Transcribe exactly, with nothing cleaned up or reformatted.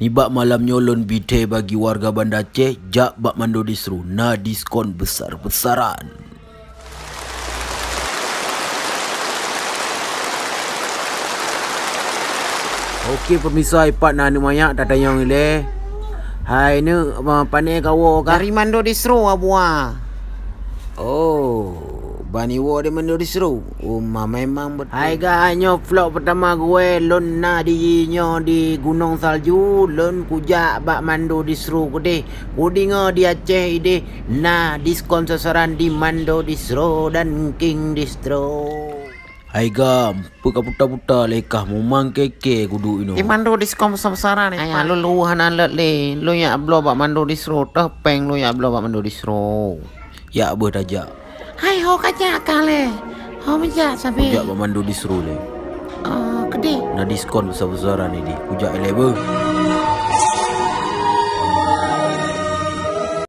Nibak malam nyoe lôn bi thèe bagi warga Banda Aceh jak bak Mando Distro na diskon besar-besaran. Oke pemirsa, ipat na aneuk manyak tatanyong ilèe. Hai neuk, ma-, pane kawoe ka? Dari Mando Distro, Abu A. Oh, bani woe di Mando Distro. Oh, ma memang beutôi. Hai ga, nyoe vlog peutama geuwèe lôn na di nyoe di Gunong Salju, lôn kujak bak Mando Distro keudeh. Kudeungö di Aceh ideh na diskon sasaran di Mando Distro dan King Distro. Hai ga, peu ka puta-puta lé kah, mumang kèe-kèe kuduek inoe. Di Mando Distro besar-besaran ni. Ayah, lôn luwah hana lôt lé. Lôn jak bloe bak Mando Distro, toh pèng lôn jak bloe bak Mando Distro. Jak beuh tajak. Hai, ho ka jak kah lé? Ho meujak sabe? Kujak bak Mando Distro lé. Oh, keudeh. Na diskon besar-besaran ideh. Kujak ilèe beuh.